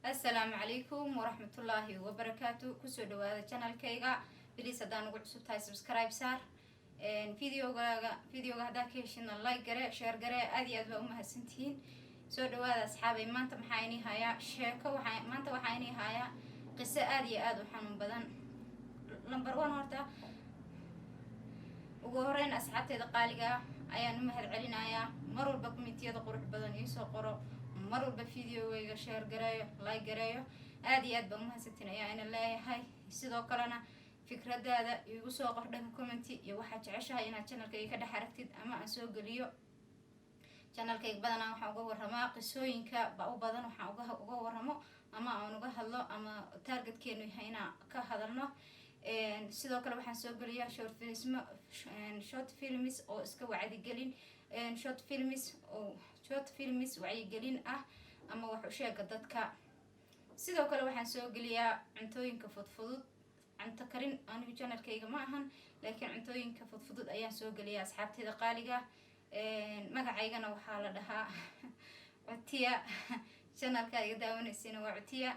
Asalaamu calaykum waraxmatullaahi wabarakaatu. Kusoo dhawaada channelkayga. Please, haddaan ugu cusub tahay, subscribe saar videogaaga. Videoga haddaa ka heshidna, like garee, share garee. Aad iyo aad baa umahadsantihiin. Soo dhawaada, asxaabay. Maanta maxaa inii hayaa? Sheeko. Waxaa maanta waxaa inii hayaa qiso aad iyo aada u xanuun badan. Number one, horta ugu horeyn, asxaabteeda qaaliga ayaan u mahad celinayaa. Mar walba commentiyada qurux badan iisoo qoro, mar walba videogayga share gareeyo, like gareeyo. Aad iyo aad baa umahadsantiin ayaa ina leeyahay. Sidoo kalena fikradaada iigu soo qor dhanka comment iyo waxaad jeceshahay inaad channelkayga ka dhex aragtid ama aan soo geliyo. Channelkayga badanaa waxaan uga waramaa qisooyinka ba u badan. Waxaan uga waramo ama aan uga hadlo ama targetkeenu yahay inaan ka hadalno. Sidoo kale waxaan soo geliyaa short films, short films oo iska wacdigelin, short films oo short films wacyigelin ah ama wax u sheega dadka. Sidoo kale waxaan soo geliyaa cuntooyinka fudfudud. Cunto karin anigu channelkayga ma ahan, laakiin cuntooyinka fudfudud ayaan soo geliyaa. Asxaabteeda qaaliga, magacaygana waxaa la dhahaa Cutiya. Channelka iga daawanaysayna waa Cutiya.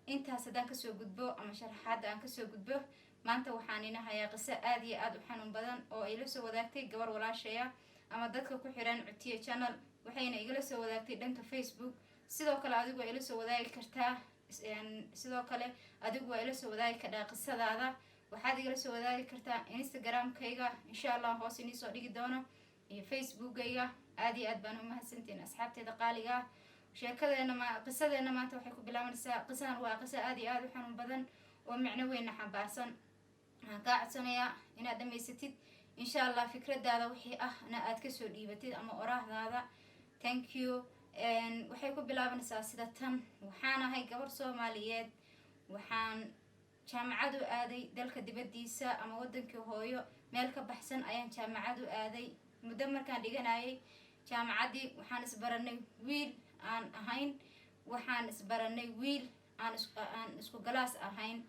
Intaas haddaan kasoo gudbo ama sharaxaadda aan kasoo gudbo, maanta waxaan ina hayaa qiso aad iyo aada u xanuun badan oo ay la soo wadaagtay gabar walaashaya ama dadka ku xiran Cutiya Channel. Waxayna igala soo wadaagtay dhanka Facebook. Sidoo kale adigu waa ila soo wadaagi kartaa. Sidoo kale adigu waa ila soo wadaagi kartaa qisadaada. Waxaad igala soo wadaagi kartaa Instagram-kayga, insha Allah hoos inii soo dhigi doono, iyo Facebookayga. Aad iyo aad baan umahadsantiin, asxaabteeda qaaliga ah. Sheekadeena ma qisadeena maanta waxay ku bilaabanaysaa, qisadan waa qiso aad iyo aada u xanuun badan oo micno weynna xambaarsan. Waxaan kaa codsanayaa inaad dhamaysatid, insha Allah, fikradaada wixii ah na aad kasoo dhiibatid ama oraahdaada. Thank you. Waxay ku bilaabanaysaa sida tan: waxaan ahay gabar Soomaaliyeed. Waxaan jaamacad u aaday dalka dibaddiisa ama wadankii hooyo meel ka baxsan ayaan jaamacad u aaday. Muddo markaan dhiganayay jaamacaddii, waxaan isbaranay wiil aan ahayn, waxaan isbaranay wiil aan isku class ahayn.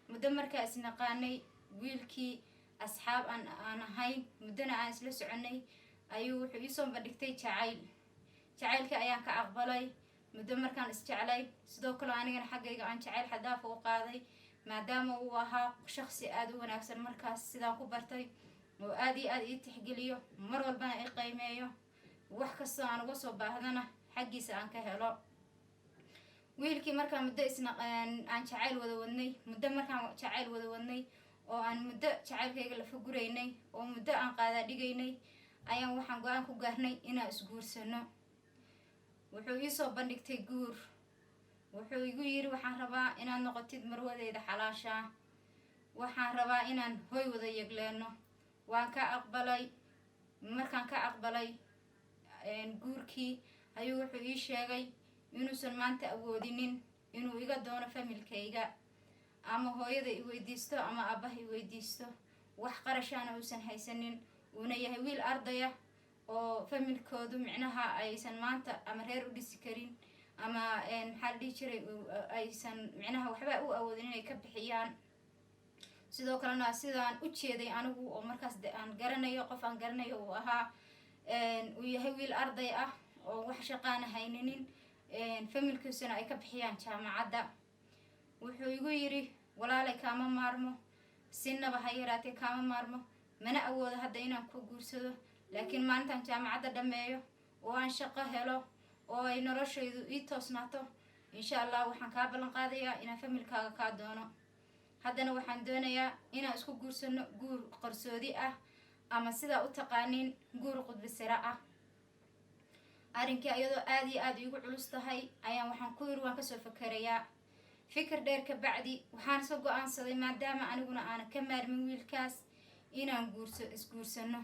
Muddo markaa isnaqaanay wiilkii, asxaab aan ahayn, muddona aan isla soconay, ayuu wuxuu iisoo bandhigtay jacayl. Jacaylkii ayaan ka aqbalay. Muddo markaan isjeclay, sidoo kale anigana xaggayga aan jacayl xadaafa u qaaday, maadaama uu ahaa shaqsi aada u wanaagsan markaas sidaan ku bartay, oo aada iyo aada ii tixgeliyo, mar walbana i qiimeeyo, wax kastoo aan uga soo baahdana xaggiisa aan ka helo. Wiilkii markaan muddo isna aan jacayl wada wadnay, muddo markaan jacayl wada wadnay oo aan muddo jacaylkayga lafa guraynay oo muddo aan qaadaa dhigaynay, ayaan waxaan go-aan ku gaarnay inaan isguursano. Wuxuu iisoo bandhigtay guur. Wuxuu igu yiri, "Waxaan rabaa inaad noqotid marwadeyda xalaashaa. Waxaan rabaa inaan hoy wada yegleeno." Waan ka aqbalay. Markaan ka aqbalay guurkii, ayuu wuxuu ii sheegay inuusan maanta awoodinin inuu iga doono familykayga ama hooyada i weydiisto ama aabbaha i weydiisto, wax qarashaana uusan haysanin, uuna yahay wiil ardaya oo familykoodu micnaha aysan maanta ama reer u dhisi karin ama, maxaa la dhihi jiray, aysan micnaha waxba u awoodin inay ka bixiyaan. Sidoo kalena sidaan u jeeday anigu oo markaas aan garanayo, qof aan garanayo uu ahaa, uu yahay wiil arday ah oo wax shaqaana hayninin, familykiisuna ay ka bixiyaan jaamacadda. Wuxuu igu yidhi, "Walaalay, kaama maarmo, sinaba ha yaraatee kaama maarmo, mana awoodo hadda inaan ku guursado, laakiin maalintaan jaamacadda dhammeeyo oo aan shaqo helo oo ay noloshaydu ii toosnaato, insha Allah waxaan kaa ballan qaadayaa inaan familykaaga kaa doono. Haddana waxaan doonayaa inaan isku guursano guur qarsoodi ah ama sidaa u taqaaniin guur qudbisira ah." Arrinkii iyadoo aada iyo aada iigu culus tahay ayaan waxaan ku yiri, "Waan kasoo fakerayaa." Fikir dheer ka bacdi, waxaan soo go-aansaday, maadaama aniguna aanan ka maarmin wiilkaas, inaan guurso, isguursano,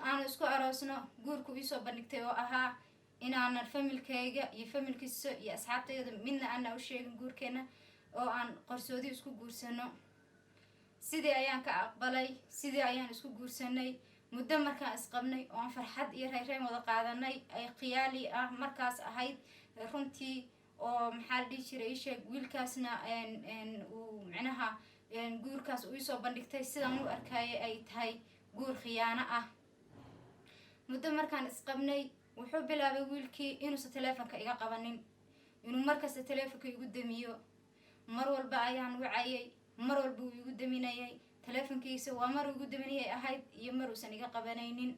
aanu isku aroosno guurku iisoo bandhigtay oo ahaa inaanan familykayga iyo familykiisa iyo asxaabtayda midna aana u sheegin guurkeena oo aan qarsoodi isku guursano. Sidii ayaan ka aqbalay, sidii ayaan isku guursanay. Muddo markaan isqabnay oo aan farxad iyo rayreyn wada qaadanay, ay khiyaali ah markaas ahayd runtii, oo, maxaa la dhihi jiray, isheeg, wiilkaasna uu micnaha guurkaas uu iisoo bandhigtay sidaan u arkayay ay tahay guur khiyaano ah. Muddo markaan isqabnay, wuxuu bilaabay wiilkii inuusan teleefonka iga qabanin, Inuu markasta taleefonka igu damiyo. Mar walba ayaan wacayay, mar walba uu igu daminayay taleefonkiisa. Waa mar igu daminayay ahayd iyo mar uusan iga qabanaynin.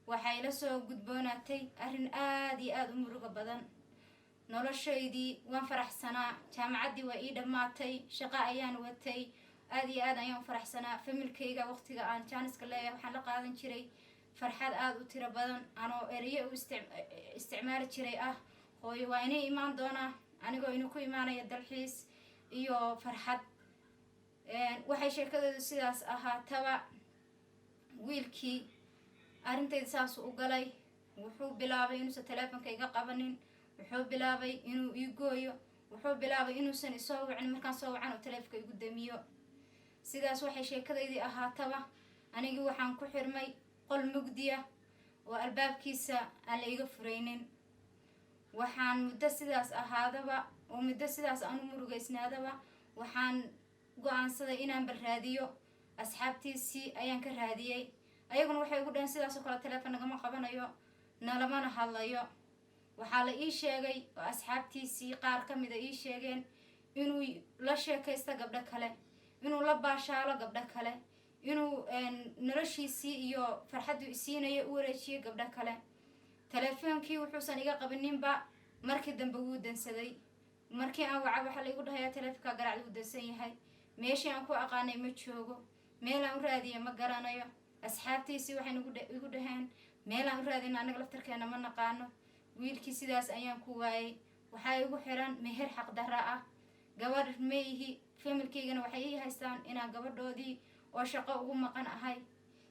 Waxay la soo gudboonaatay arrin aada iyo aada u murugo badan. Noloshaydii waan faraxsanaa, jaamacaddii waa ii dhammaatay, shaqo ayaan watay, aada iyo aad ayaan u faraxsanaa. Familkayga waqtiga aan jaaniska leeyahay waxaan la qaadan jiray farxad aada u tiro badan, anoo ereyo u isticmaali jiray ah: "Hooyo, waa inay imaan doonaa," anigoo inu ku imaanaya dalxiis iyo farxad. Waxay sheekadoodu sidaas ahaataba, wiilkii arrintayda saasuu u galay. Wuxuu bilaabay inuusan taleefonka iga qabanin, wuxuu bilaabay inuu ii gooyo, wuxuu bilaabay inuusan isoo wicin. Markaan soo wacan uu taleefonka igu damiyo. Sidaas waxay sheekadaydii ahaataba, anigii waxaan ku xirmay qol mugdiya oo albaabkiisa aan la iga furaynin. Waxaan muddo sidaas ahaadaba oo muddo sidaas aan u murugeysnaadaba, waxaan go-aansaday inaan bal raadiyo. Asxaabtiisii ayaan ka raadiyey, ayaguna waxay ugu dhaheen sidaas oo kale taleefon nagama qabanayo, nalamana hadlayo. Waxaa la ii sheegay oo asxaabtiisii qaar ka mida ii sheegeen inuu la sheekaysto gabdho kale, inuu la baashaalo gabdho kale, inuu noloshiisii iyo farxadduu isiinayo u wareejiyay gabdho kale. Taleefoonkii wuxuusan iga qabaninba markii dambe wuu dansaday. Markii aan waca, waxaa laigu dhahayaa taleefonka garacda, wuu dansan yahay. Meeshii aan ku aqaanay ma joogo, meel aan u raadiya ma garanayo. Asxaabtiisii waxay igu dhaheen meel aan u raadina anaga laftarkeena ma naqaano. Wiilkii sidaas ayaan ku waayay. Waxaa igu xiran meher xaqdarra ah. Gabadh ma ihi, familkaygana waxay ii haystaan inaan gabadhoodii oo shaqo ugu maqan ahay.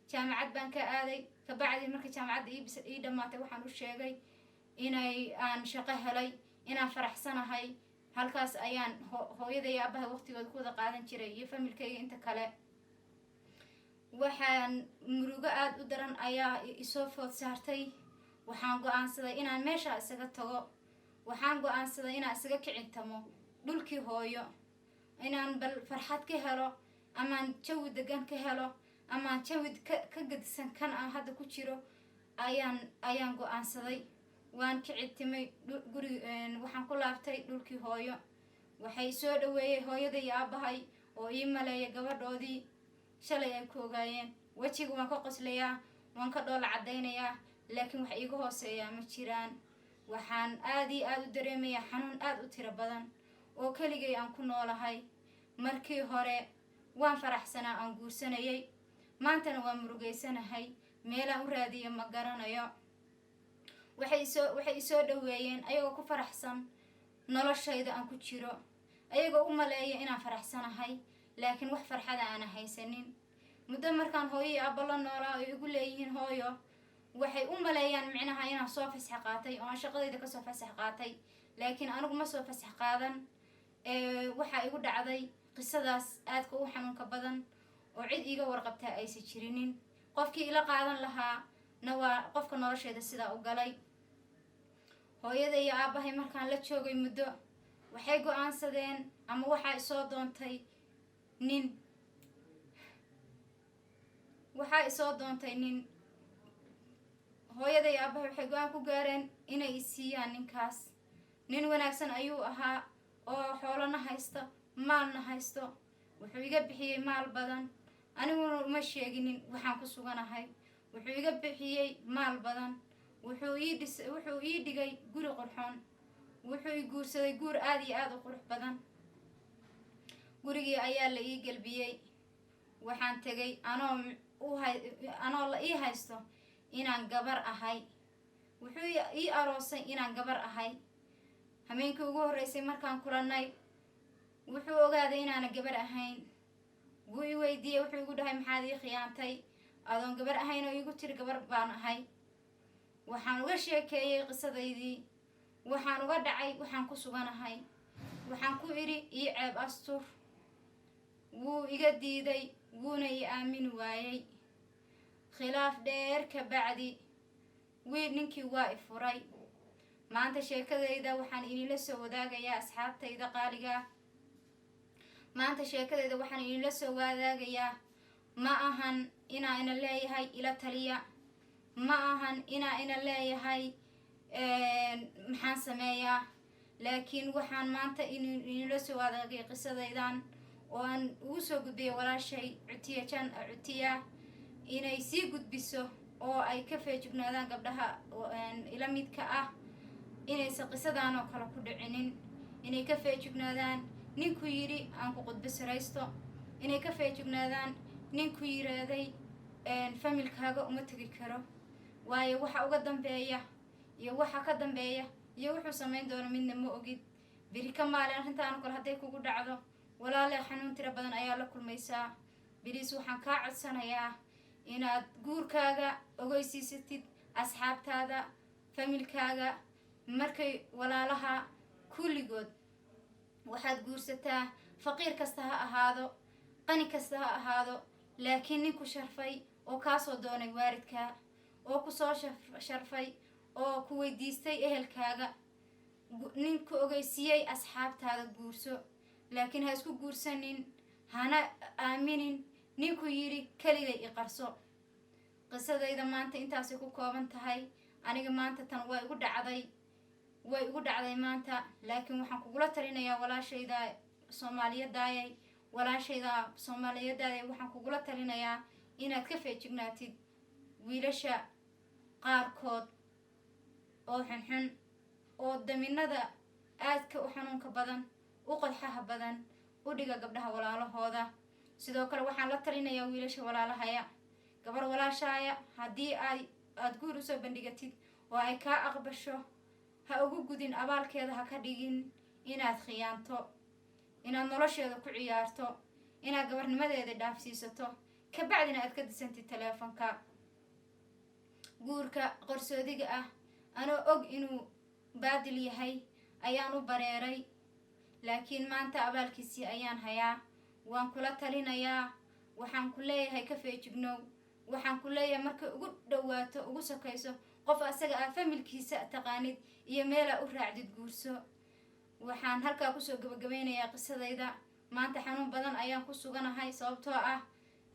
Jaamacad baan ka aaday. Kabacdi marka jaamacadda ii dhammaatay, waxaan u sheegay inay aan shaqo helay, inaan faraxsanahay. Halkaas ayaan hooyada iyo abahay waqtigooda ku wada qaadan jiray iyo familkayga inta kale. Waxaan murugo aada u daran ayaa isoo food saartay. Waxaan go-aansaday inaan meesha isaga tago. Waxaan go-aansaday inaan isaga kicintamo dhulkii hooyo, inaan bal farxad ka helo, amaan jawi degan ka helo, amaan jawi ka gedisan kan aan hadda ku jiro ayaan go-aansaday. Waan kicitimay guri, waxaan ku laabtay dhulkii hooyo. Waxay soo dhaweeyey hooyada iyo aabahay oo ii maleeya gabadhoodii shalay ay ku ogaayeen. Wejiga waan ka qoslayaa, waan ka dhoola caddaynayaa, laakiin wax iiga hooseeyaa ma jiraan. Waxaan aada iyo aada u dareemayaa xanuun aada u tiro badan oo keligay aan ku noolahay. Markii hore waan faraxsanaa aan guursanayay, maantana waan murugeysanahay. Meelaan u raadiya ma garanayo. Waxay isoo dhaweeyeen ayagoo ku faraxsan noloshayda aan ku jiro, ayagoo u maleeya inaan faraxsanahay, laakiin wax farxada aana haysanin. Muddo markaan hooyo iyo aabbo la noolaa oo igu leeyihiin hooyo, waxay u maleeyaan micnaha inaan soo fasax qaatay oo aan shaqadayda kasoo fasax qaatay, laakiin anigu ma soo fasax qaadan. Waxaa igu dhacday qisadaas aadka u xanuunka badan oo cid iiga warqabtaa aysa jirinin. Qofkii ila qaadan lahaa na waa qofka nolosheeda sidaa u galay. Hooyada iyo aabbahay markaan la joogay muddo, waxay go-aansadeen ama waxaa isoo doontay nin. Waxaa isoo doontay nin. Hooyada iyo aabbahay waxay go-aan ku gaareen inay isiiyaan ninkaas. Nin wanaagsan ayuu ahaa oo xoolana haysto, maalna haysto. Wuxuu iga bixiyey maal badan, aniguna uma sheeginin waxaan ku suganahay. Wuxuu iga bixiyey maal badan, wuxuu ii dhis, wuxuu ii dhigay guri qurxoon, wuxuu i guursaday guur aada iyo aada u qurux badan. Gurigii ayaa la ii gelbiyey. Waxaan tegay anoo u hay anoo la ii haysto inaan gabar ahay. Wuxuu ii aroosay inaan gabar ahay. Hameenkii ugu horreysay markaan kulannay, wuxuu ogaaday inaana gabar ahayn. Wuu i weydiiyey, wuxuu igu dhahay: "Maxaad ii khiyaantay adoon gabar ahayn oo iigu tiri gabar baan ahay?" Waxaan uga sheekeeyey qisadaydii, waxaan uga dhacay, waxaan ku suganahay. Waxaan ku idhi: "Ii ceeb astur." Wuu iga diiday, wuuna ii aamini waayey. Khilaaf dheer ka bacdi, wiil ninkii waa i furay. Maanta sheekadayda waxaan idinla soo wadaagayaa, asxaabtayda qaaliga, maanta sheekadayda waxaan idinla soo wadaagayaa ma ahan inaa ina leeyahay ila taliya, ma ahan inaa ina leeyahay maxaan sameeyaa, laakiin waxaan rabaa inaa ila wadaagtaan Laakiin waxaan maanta inula soo wadaagay qisadaydan oo aan ugu soo gudbiyay walaashay Cutiya Jan Cutiya inay sii gudbiso oo ay ka feejignaadaan gabdhaha ila midka ah, inaysan qisadaan oo kale ku dhicinin, inay ka feejignaadaan ninku yidhi aan ku qudbisiraysto, inay ka feejignaadaan ninku yiraahday familkaaga uma tegi karo, waayo waxa uga dambeeya iyo waxa ka dambeeya iyo wuxuu samayn doono midna ma ogid. Beri ka maalin arrintaan oo kale hadday kugu dhacdo, walaale, xanuun tiro badan ayaa la kulmaysaa. Please, waxaan kaa codsanayaa inaad guurkaaga ogeysiisatid asxaabtaada, familkaaga, markay walaalaha kulligood. Waxaad guursataa, faqiir kasta ha ahaado, qani kasta ha ahaado, laakiin ninku sharfay oo kaasoo doonay waalidkaa oo kusoo sharfay oo ku weydiistay ehelkaaga, ninku ogeysiiyey asxaabtaada guurso. Laakiin ha isku guursanin, hana aaminin ninku yidhi keligay i qarso. Qisadayda maanta intaasay ku kooban tahay. Aniga maanta tan waa igu dhacday, way igu dhacday maanta. Laakiin waxaan kugula talinayaa, walaashayda Soomaaliyadaayay, walaashayda Soomaaliyadaayay, waxaan kugula talinayaa inaad ka feejignaatid wiilasha qaarkood oo xunxun oo daminada aadka u xanuunka badan, u qodxaha badan u dhiga gabdhaha walaalahooda. Sidoo kale waxaan la talinayaa wiilasha walaalahaya, gabar walaashaaya haddii ay aada guur usoo bandhigatid oo ay kaa aqbasho, ha ugu gudin abaalkeeda, ha ka dhigin inaad khiyaanto, inaad nolosheeda ku ciyaarto, inaad gabarnimadeeda dhaafsiisato, kabacdina aad ka disantid teleefonka. Guurka qarsoodiga ah, anoo og inuu baadil yahay, ayaan u bareeray, laakiin maanta abaalkiisii ayaan hayaa. Waan kula talinayaa, waxaan ku leeyahay ka feejignow. Waxaan ku leeyahay markay ugu dhawaato, ugu sokayso, qof asaga ah familkiisa taqaanid iyo meelaa u raacdid guurso. Waxaan halkaa kusoo gabagabeynayaa qisadayda maanta. Xanuun badan ayaan ku suganahay, sababtoo ah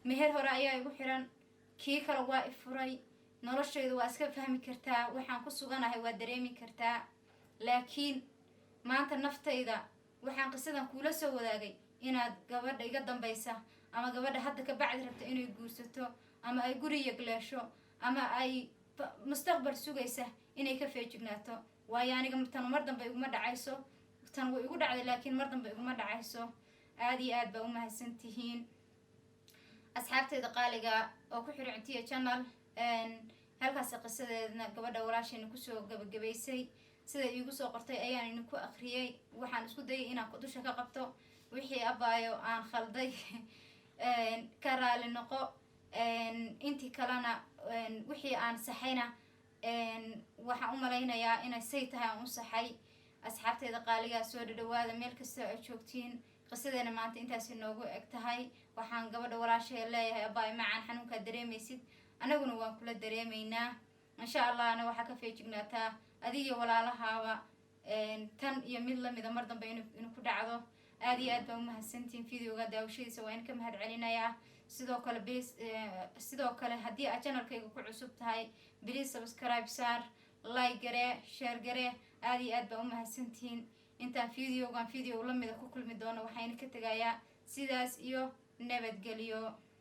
meher hore ayaa igu xiran, kii kale waa i furay. Noloshayda waa iska fahmi kartaa, waxaan ku suganahay waa dareemi kartaa. Laakiin maanta naftayda waxaan qisadan kuula soo wadaagay inaad gabadha iga dambaysa ama gabadha hadda ka bacdi rabta inay guursato ama ay guri yagleesho ama ay mustaqbal sugaysa inay ka feejignaato, waayo aniga tan mar dambe iguma dhacayso. Tan way igu dhacday, laakiin mar dambe iguma dhacayso. Aada iyo aad baa u mahadsan tihiin, asxaabteyda qaaliga oo ku xiran Cutiya Channel. Halkaasi qisadeedna gabadha walaashayna kusoo gabagabaysay. Sida iigu soo qortay ayaan idinku akhriyay. Waxaan isku dayay inaan dusha ka qabto. Wixii, abaayo, aan khalday ka raali noqo. Intii kalena, wixii aan saxayna, waxaan u malaynayaa inay say tahay aan u saxay. Asxaabteyda qaaligaa, soo dhadhawaada meel kasta aad joogtiin. Qisadeena maanta intaasi noogu eg tahay. Waxaan gabadha walaashay leeyahay, abaayo macaan, xanuunkaad dareemaysid anaguna waan kula dareemaynaa. Insha Allahna waxaa ka feejignaataa adigiyo walaalahaaba tan iyo mid lamida mar dambe inuu ku dhacdo. Aada iyo aad baa umahadsantihiin videoga daawashadiisa, waa in ka mahad celinayaa. Sidoo kale please, sidoo kale haddii aad channelkayga ku cusub tahay, please subscribe saar, like garee, share garee. Aada iyo aad baa umahadsantihiin. Intaan videogan video lamida ku kulmi doono, waxayna ka tegayaa sidaas iyo nabadgelyo.